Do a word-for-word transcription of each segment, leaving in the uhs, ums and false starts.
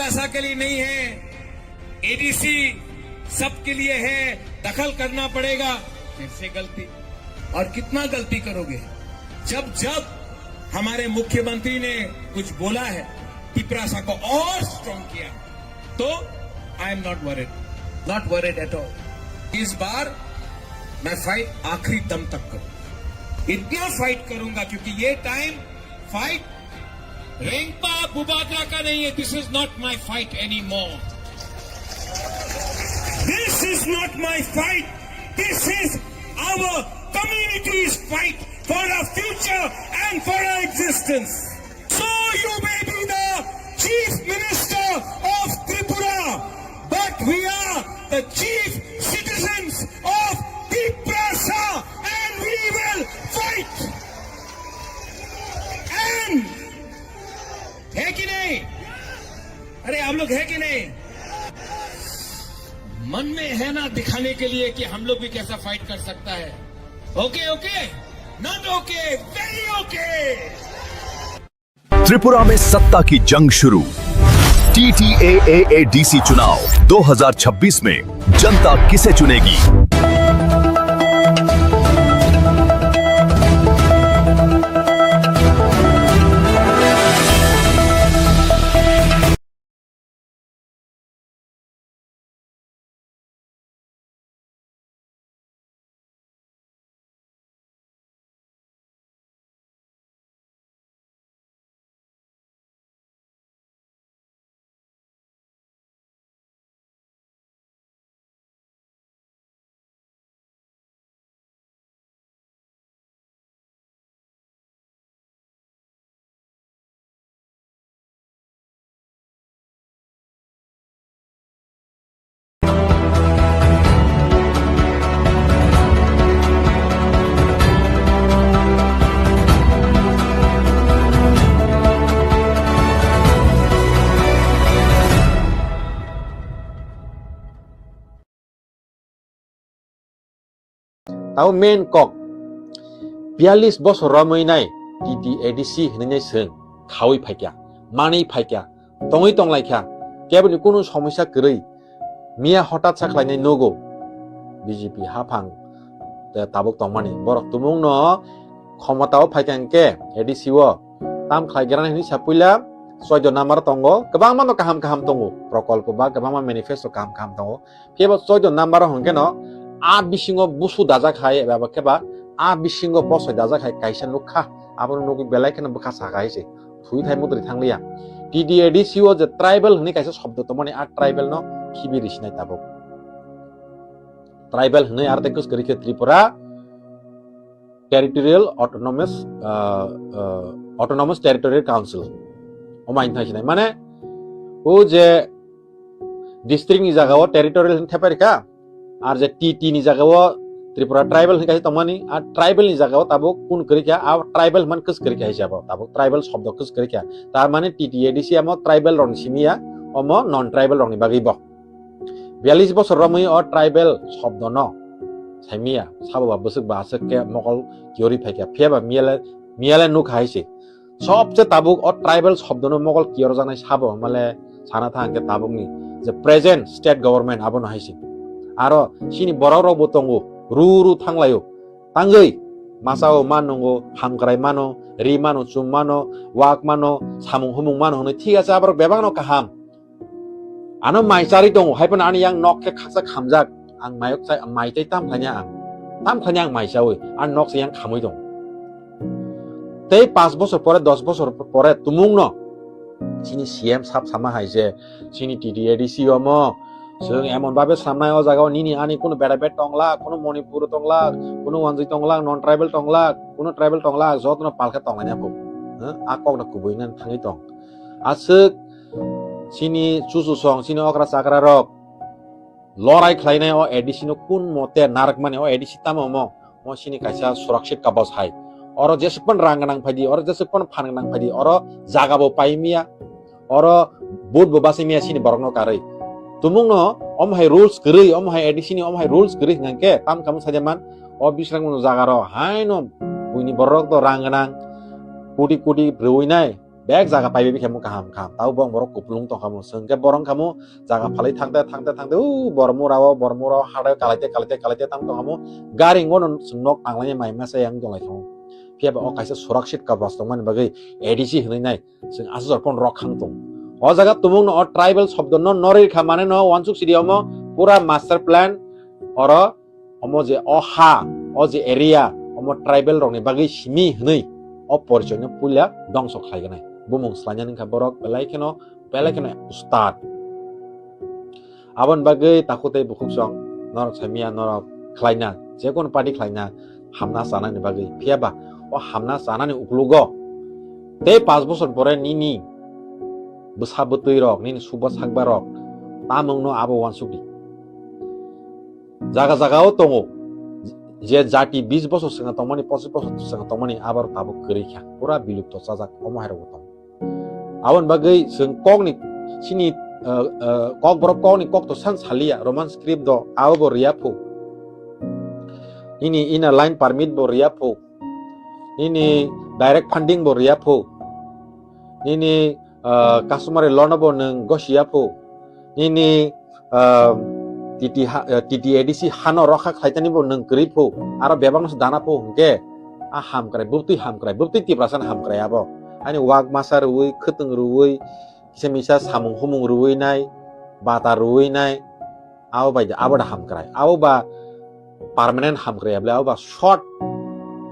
भाषा के लिए नहीं है, एडीसी सबके लिए है, दखल करना पड़ेगा। फिर से गलती। और कितना गलती करोगे? जब जब हमारे मुख्यमंत्री ने कुछ बोला है, तिपरासा को और स्ट्रॉन्ग किया, तो I am not worried, not worried at all। इस बार मैं फाइट आखिरी दम तक करूंगा, इतना फाइट करूंगा, क्योंकि ये टाइम फाइट रेंगपा बुबाग्रा का नहीं है। This is not my fight anymore. This is not my fight. This is our community's fight for our future and for our existence. So you may be the Chief Minister of Tripura, but we are the chief citizens of Tiprasa, and we will fight. And है कि नहीं? अरे, आप लोग है कि नहीं? मन में है ना दिखाने के लिए कि हम लोग भी कैसा फाइट कर सकता है। Okay, okay, not okay, very okay. Tripura में सत्ता की जंग शुरू। टीटीएएडीसी चुनाव दो हज़ार छब्बीस में जनता किसे चुनेगी? Tabo main kok. Bialis bosor romwi nai T T A D C hinwi nai chwng khaui phaikya, manwi phaikya, tongwi tonglaikha, keboni kunu somosya kwrwi. Miya hotat sa khlainai nugo B J P haphang, eh, tabuk tongmani. Borok tumungno khomotao phaikha hwnkhe A D C o tam khlai granai hinwi sa puila choido number tongo, kwbangma no kaham kaham tongo, prokolpo ba kwbangma manifesto kaham kaham tongo. Phiya bo choido number o hwnkhe no a bisingo busu dajak hai eba khe ba a bisingo bosoi dajak hai kaisa nukha, abono nugwi belai kheno bwkha saka hai se thwi thai mudri thangliya. T D A D C o je tribal hwnwi kaisa shobdo tongmani, a tribal no khibi risinai tabuk. Tribal hwnwi aro tei kwswk kwrwi khe Tripura Territorial Autonomous, ah, ah, Autonomous Territorial Council. Omo ang thai sinai. Mane, o je district ni jaga o territorial hin thepai rikha, ar je T T ni jaga o Tripura tribal hin kaisa tongmani, ar tribal ni jaga o tabuk kun kwrwi kha, a tribal man kwswk kwrwi kha hisabo, tabuk tribal shobdo kwswk kwrwi kha. Tar mane T T A D C amo tribal rok ni simi ya, omo non tribal rok ni bagwi bo. Bialis bosor romwi o tribal shobdo no saimiya, sabo ba bwswk ba aswk khe mokol kiori phaikha, phiya ba miyale, miyale nukha hai se. Sobse tabuk o tribal shobdo no mokol kiorjaknai sabo hwnmale sana thang khe tabukni je present state government abono hai se. Aro chini borok rok bo tongo, ru ru thanglaio, tangwi masa o ma nungo, hamkrai mano, ri mano, chum mano, wak mano, samung humung mano hwnwi thik ase, aborok bebak no kaham. Ano mai charwi tongo, hai phano ani yang nok khe khaksa khamjak. Ang mayok chai, mai tei tam khlanya ang. Tam khlanya ang mai chawi, ani nok se yang khamwi tongo. Tei panch bosor pore, dos bosor pore tumungno chini C M sab sama hai je, chini T D A D C omo, chwng emon babe samnai o jaga o nini ani kuno bera bet tongla, kuno Manipur tongla, kuno Wanjwi tongla, non tribal tongla, kuno tribal tongla, jotono palkhe tonglaina pho. Huh? A kokno kubui nang thangwi tong. Aswk chini chuchusong, chini okra chakra rok lorai khlainai o A D C no kun mote narwkmani, o A D C tamo omo, omo chini kaisa surakshit kabos hai. Oro jesukpan rang gwnang phaidi, oro jesukpan phan gwnang phaidi, oro jaga bo pai miya, oro vote bo basai miya chini borok no karwi. Tumung no omo hai rules kwrwi, omo hai A D C ni omo hai rules kwrwi hwnkhe tam kamo sajaman o bisrang mano jaga ro haino buini borok to rang gwnang koti koti rwinai. Bek jaga paibai bikhe mo kaham kaham. Tabo bong borok kupulung tongkha mo. Chwng khe borok kha mo jaga phalwi thangte thangte thangte u borok mura o borok mura o hathai kalaite kalaite kalaite tang tongkha mo. Gari ngono chwng nok tanglaini mai masa yang donglai thango. Phiya ba o kaisa surakshit kabas tongmani bagwi A D C hinwi nai chwng aswk jor phone rok khang tong. O jaga tumung no o tribal shobdo no norwi kha mane no wansuk sidi omo pura master plan oro omo je o ha, o je area, omo tribal rokni bagwi simi hwnwi o porichoino puila dongso khlaiganai. Bumung swlainani wngkha borok belai kheno, belai kheno ustad. Aboni bagwi takhuk tei bukhuk song norok saimanya norok khlaina, je kono party khlaina hamna chanani bagwi. Phiya ba o hamna chanani uklogo tei panch bochor pore nini bwsa bwtwi rok, nini suba sakba rok tamungno abo wansukdi. Jaga jaga o tongo, je jati bis bochor swkang tongmani, pochis bochor swkang tongmani, abo tabuk kwrwi kha, pura bilupto chajak, omo hai rokbo tongo. Aboni bagwi chwng kokni chini, uh, uh, kokborok kokni kok to san saliya, Roman script do, abo bo riya phu. Nini inner line permit bo riya phu. Nini direct funding bo riya phu. Nini, uh, customary law no bo nwng gosiya phu. Nini, ah, T T ha, ah, T T A D C hano rokha khlaitani bo nwng kwrwi phu, aro bebakno se dana phu hwnkhe a hamkrai, bwtwi hamkrai, bwtwi Tiprasani hamkrai abo. Ani wak masa rwui, khwtwng rwui, kisa misa samung humung rwui nai, bata rwui nai, abo bai da, abo da hamkrai. Abo ba permanent hamkrai ya bwle, abo ba short,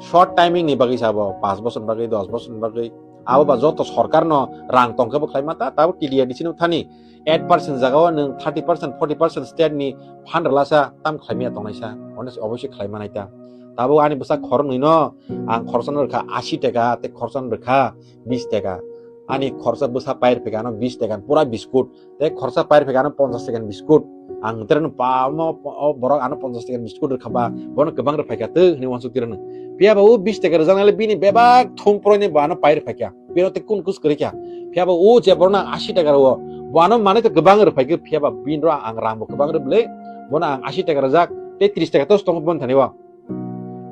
short timing ni bagwi se abo, panch bochor ni bagwi, dos bochor ni bagwi. Abo ba joto sorkar no rang tongkhe bo khlai ma ta, tabuk T D A D C no thani eight percent jaga o nwng thirty percent, forty percent state ni fund rwlasa tam khlai maya tongnai sa, onek obosoi khlai manai ta. Tabuk ani bwsa khoroknwi no ang khoroksa no rwkha ashi taka, tei khoroksa no rwkha bis taka. Ani khoroksa bwsa pai rwphaikha ano bis taka, pura biskut. Tei khoroksa pai rwphaikha ano ponchas taka biskut. Ang tere no pa mo, o borok ano ponchas taka biskut rwkha ba, bono kwbang rwphaikha twi hwnwi uansuk tere no. Phiya ba o bis taka rwjaknai le bini bebak thum poroi ni bo ano pai rwphaikha. Bino tei kun kus kwrwi kha. Phiya ba o je borno ashi taka rwo, bo ano manwi to kwbang rwphaikha, phiya ba bini ro ang rang bo kwbang rw bwle, bono ang ashi taka rwjak, tei tris taka to tongo boni thani o.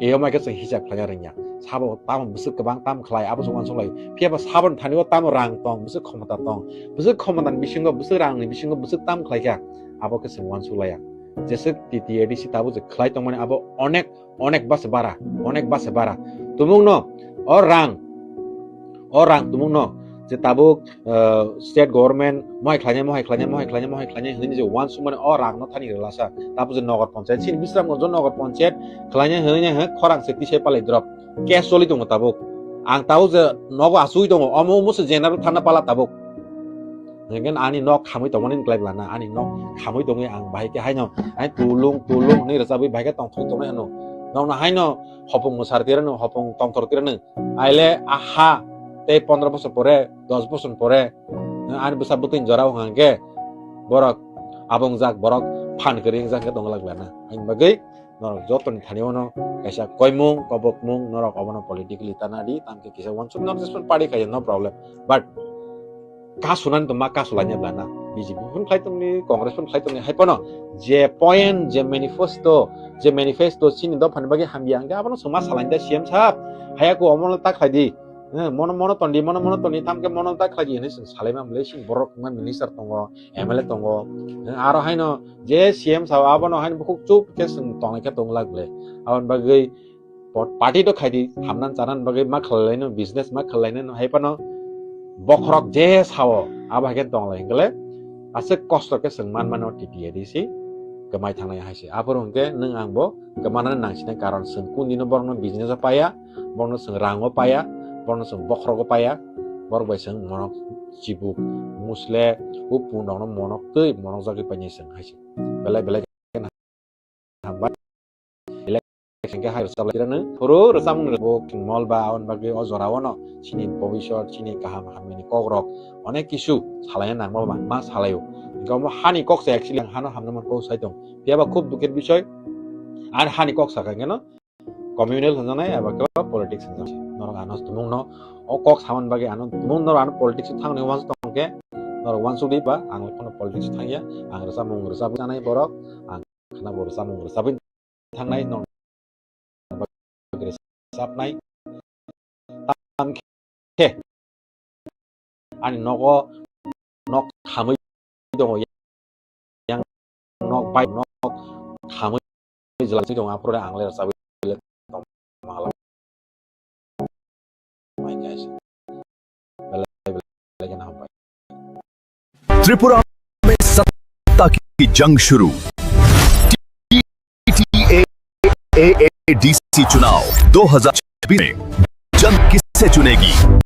Eyo mai khe chwng hisab khlai rwngya. Sabo tamo bwswk kwbang tam khlai, abo se uansuk lai. Phiya ba saboni thani o tamo rang tong, bwswk khomota tong, bwswk khomotani bisingo, bwswk rangni bisingo, bwswk tam khlai kha, abo khe chwng uansuk laiya. Jeswk T T A D C tabuk je khlai tongmani abo onek onek base bara, onek base bara. Tumungno o rang, o rang tumungno je tabuk, eh, state government mohai khlainai, mohai khlainai, mohai khlainai, mohai khlainai hwnwi je uansukmani o rangno thani rwlasa. Tabuk je Nagar Panchayat, chini Bisramganj Nagar Panchayat khlainai hwnwi he khorang se tisai palai drop. Case choli tongo tabuk. Ang tabuk je nogo achugwi tongo, omo omo se general thana pala tabuk. Hingke ani nok khamwi tongmani wngkhlai bwlana, ani nok khamwi tongwi ang bahai khe haino, hai tulung, tulung hwnwi rwchabwi bahai khe tongthok tongnai hwno. Nokno haino hopung mwsar tirano, hopung tongthor tirano. Aile a ha tei pondro bosor pore, dos bosor pore, ani bwsa bwtwini jora wng hwnkhe borok abongjak, borok phan kwrwi wngjak khe tongwlak bwlana. Ani bagwi norok jotoni thani ono kaisa koimung, kobokmung, norok obono politically tana di, tamkhe kisa wansuk norok jespan party khaija, no problem. But kasunani to ma kasulaina bwlana. B J P phun khlai tongni, Congress phun khlai tongni, hai phano je point, je manifesto, je manifesto chini dophani bagwi hamya hwnkhe abono chwng ma salainda C M sahab. Haya ko omono ta khlai di. Eh, mono, mono tondi, mono, mono tondi, tamkhe mono ta khlai di hinwi chwng salaima bwlai chini borok wngma minister tongo, M L A tongo. Eh, aro haino je C M sahab abono haino bukhuk chup khe chwng tonglai khe tongwlak bwlai. Aboni bagwi pot-, party to khaidi, hamnan chanan bagwi ma khlailaino, business ma khlailaino, hai phano bokhorok je sao, abo hai khe tonglai hwnkhe le aswk kosto khe chwng man mano T T A D C kwmai thangnai hai se. Aphuru hwnkhe nwng ang bo kwmanani nangsinai, karon chwng kundino borokno business o paya, borokno chwng rango paya, borokno chwng bokhorogo paya, borok bai chwng monok chibuk musle, o punrokno monok twi monok jagwi painai chwng hai se. Belai belai hambai. Election khe hai rwchap lai tirano. Phuru rwchapmung rwbo mol ba aboni bagwi o jora o no chini bobisot, chini kaham hamya ni kok rok onek kisu salaina nangma ba ma salaio. Hingke omo hani kok se actually ang hano hamna man kok sai tong. Phiya ba khub dukher bisoy. Ar hani kok saka hingke no communal hwnjanai eba khe politics hwnjanai. Norok ano tumung no o kok samani bagwi ano tumung norok ano politics o thangni uansuk tong khe norok uansuk di ba ang kono politics o thangya, ang rwchapmung rwchapwi thangnai borok, ang khna bo rwchapmung rwchapwi thangnai, norok rwchapnai. Tam khe ani nogo nok thamwi tongo, yang nok bai nok thamwi jwlangsi tongo, aphuru ang le rwchabwi le tong mangala. Belai belai kheno hambai. Tripura में सत्ता की जंग शुरू। टीटीएएडीसी चुनाव दो हज़ार छब्बीस में जन किसे चुनेगी?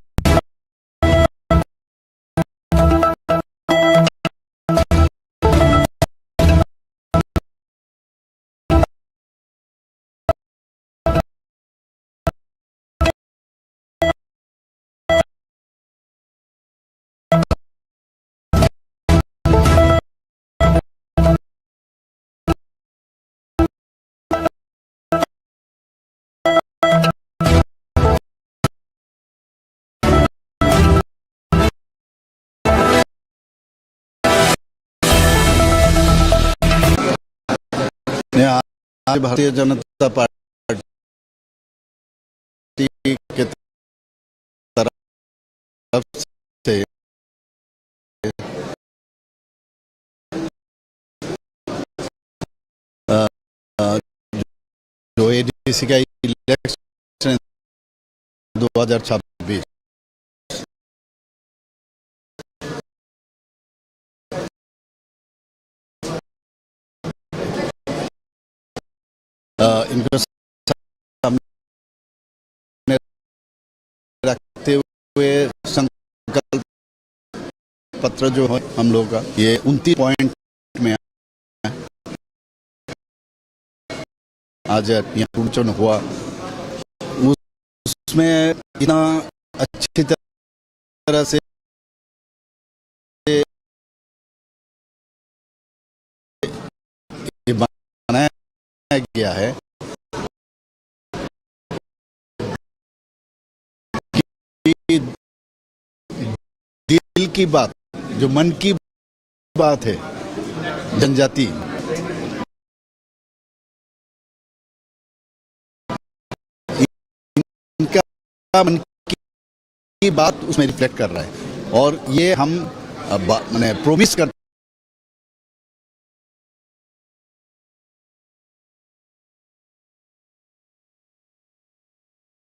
मैं आज भारतीय जनता पार्टी के तरफ से, अ, अ, जो एडीसी का इलेक्शन दो हज़ार छब्बीस, अ, इनको सामने रखते हुए संकल्प पत्र जो है हम लोग का, ये उनतीस पॉइंट में आज यहाँ पूर्ण हुआ, उसमें इतना अच्छी तरह से ये बनाया गया है कि दिल की बात, जो मन की बात है, जनजाति, इनका मन की बात उसमें रिफ्लेक्ट कर रहा है। और ये हम, अ, बा-, माने, प्रॉमिस करते